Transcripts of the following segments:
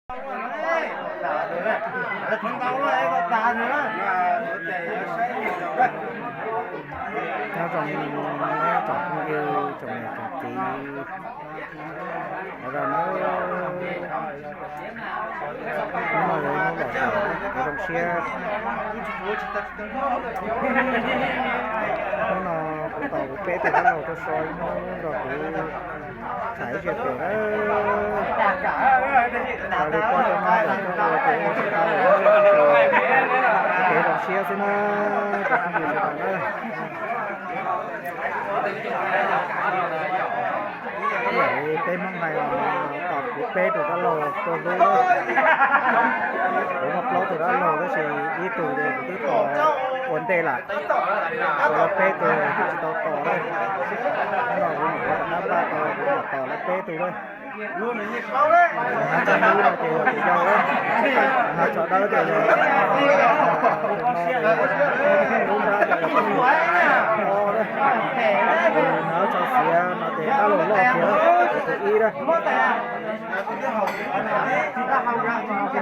Nyob zoo tsoom phooj ywg, tsoom niam tsoom txiv, hnub no yog hnub los tom kev zoo siab. Hnub no kuv tos kuv peb tug dab laug tuaj so ib hnub nrog kuv tham ib zaj pem na. Raws li kuv cov no los tuaj ua ces ua tsis tau lawm, kev zoo siab xwb na, cov phooj ywg sawv daws na. Ib yam li peb Hmoob hais, tos kuv peb tug dab laug tuaj hlub. Kuv muaj plaub tug dab laug tab sis ib tug ces kuv twb tos ua ntej lawm, tshuav lawv peb tug kuv tsis tau tos na. Hnub no kuv nyuam qhuav rov qab npaj tau kuv mam tos lawv peb tug na. Hnav txog hlwb no ces yog tus yau, hnav txog dawb ces yog tus no, lub nrab ces yog tus o na, hnav txog xiav no ces dab laug loj tiag, tus ib na. Zoo siab, tsoom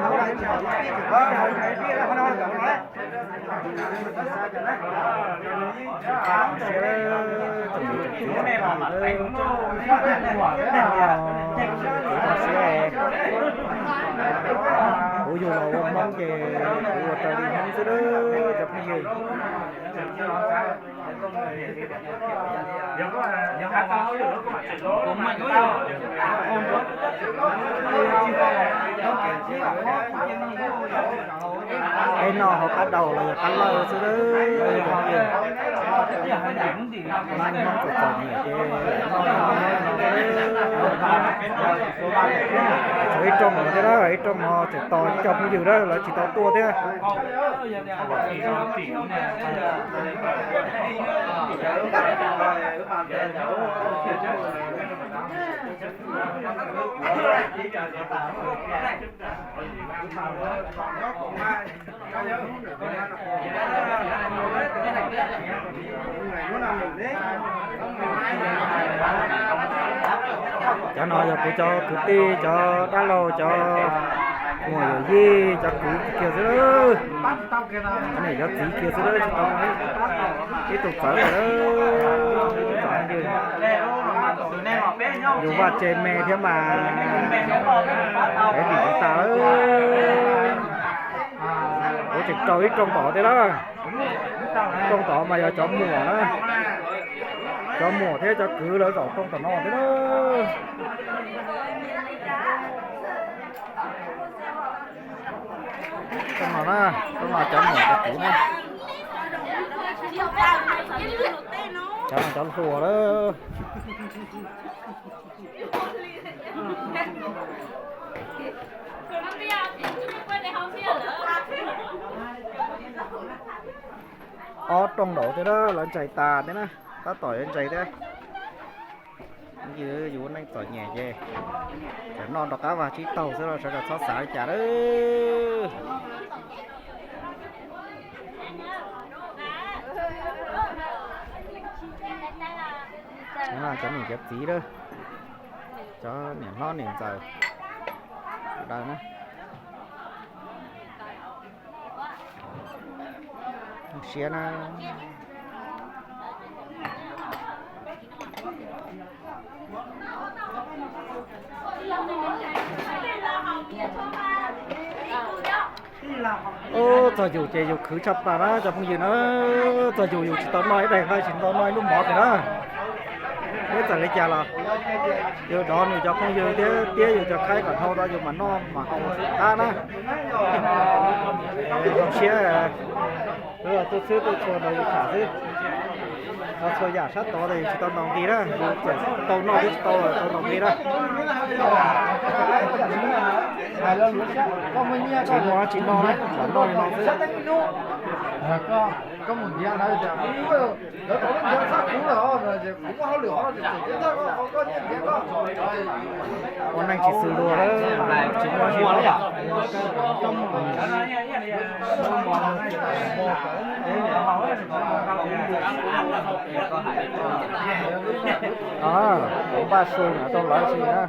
niam tsoom txiv, kuv zoo siab, kuv yug los ua Hmoob ces kuv ua raws li Hmoob xwb cov phooj ywg. Peb noj hauv qab daus los yog qab lawj xwb. Hmoob txom txom nyem ces noj no, tshuav ib rooj no thiab na, ib rooj no tseem tos ib co phooj ywg na, lawv tsis tau tuaj thiab. Cov no yog kuv cov kwv tij, cov dab laug, cov muam yawm yij, cov kwv kiag xwb. Cov niam cov txiv kiag xwb, tsis tau ib tug txawv lawm. Yus vaj tse me thiab mas, peb dim tas lawm. Kuv tseem rau ib rooj tom thiab na. Rooj tom mas yog cov muam na, cov muam thiab cov kwv lawv zaum rooj tom no thiab na. Rooj no na, rooj no cov muam cov kwv na. Cov no cov hluas lawm. Ob rooj nraud thiab na, lawv ntsais tas thiab na, tab tom yuav ntsais thiab. Yus ua neej txom nyem ces tseem noj rov qab vas tsib taug xwb los sawv daws txhob xav li cas lawm. Cov niam cov txiv lawm, cov niam hlob niam ntxawm sawv daws na. Siab na. Ub, txog yus ces yus khwv tshaj plaws na cov phooj ywg na. Txog yus yus tsis tau noj ib daig hlo, tsis tau noj ib lub mov kiag na. Neb txawm li cas los yus dov nws cov phooj ywg thiab tiab yus cov khaib kom dhau rau yus mam noj mam haus qab na. Zoo siab, tuaj txhua txhua ntawd yus tham xwb. Txhua yam sab tod yus tsis tau ntaus nqi na, yus txawm tau noj thiab tsis tau los tau ntaus nqi na. Tsis muaj dab tsi noj na, lam noj li no xwb. Koj mus ntiav lawv tias, lawv tau ntiav txhaj kuv lawm os, kuv muaj hauj lwm hov, tseem ntiav txhaj koj, koj nyiaj ntiav koj. Ua neej tsis xws luag, tsis muaj zog. Npaj su na, tau lawv si na.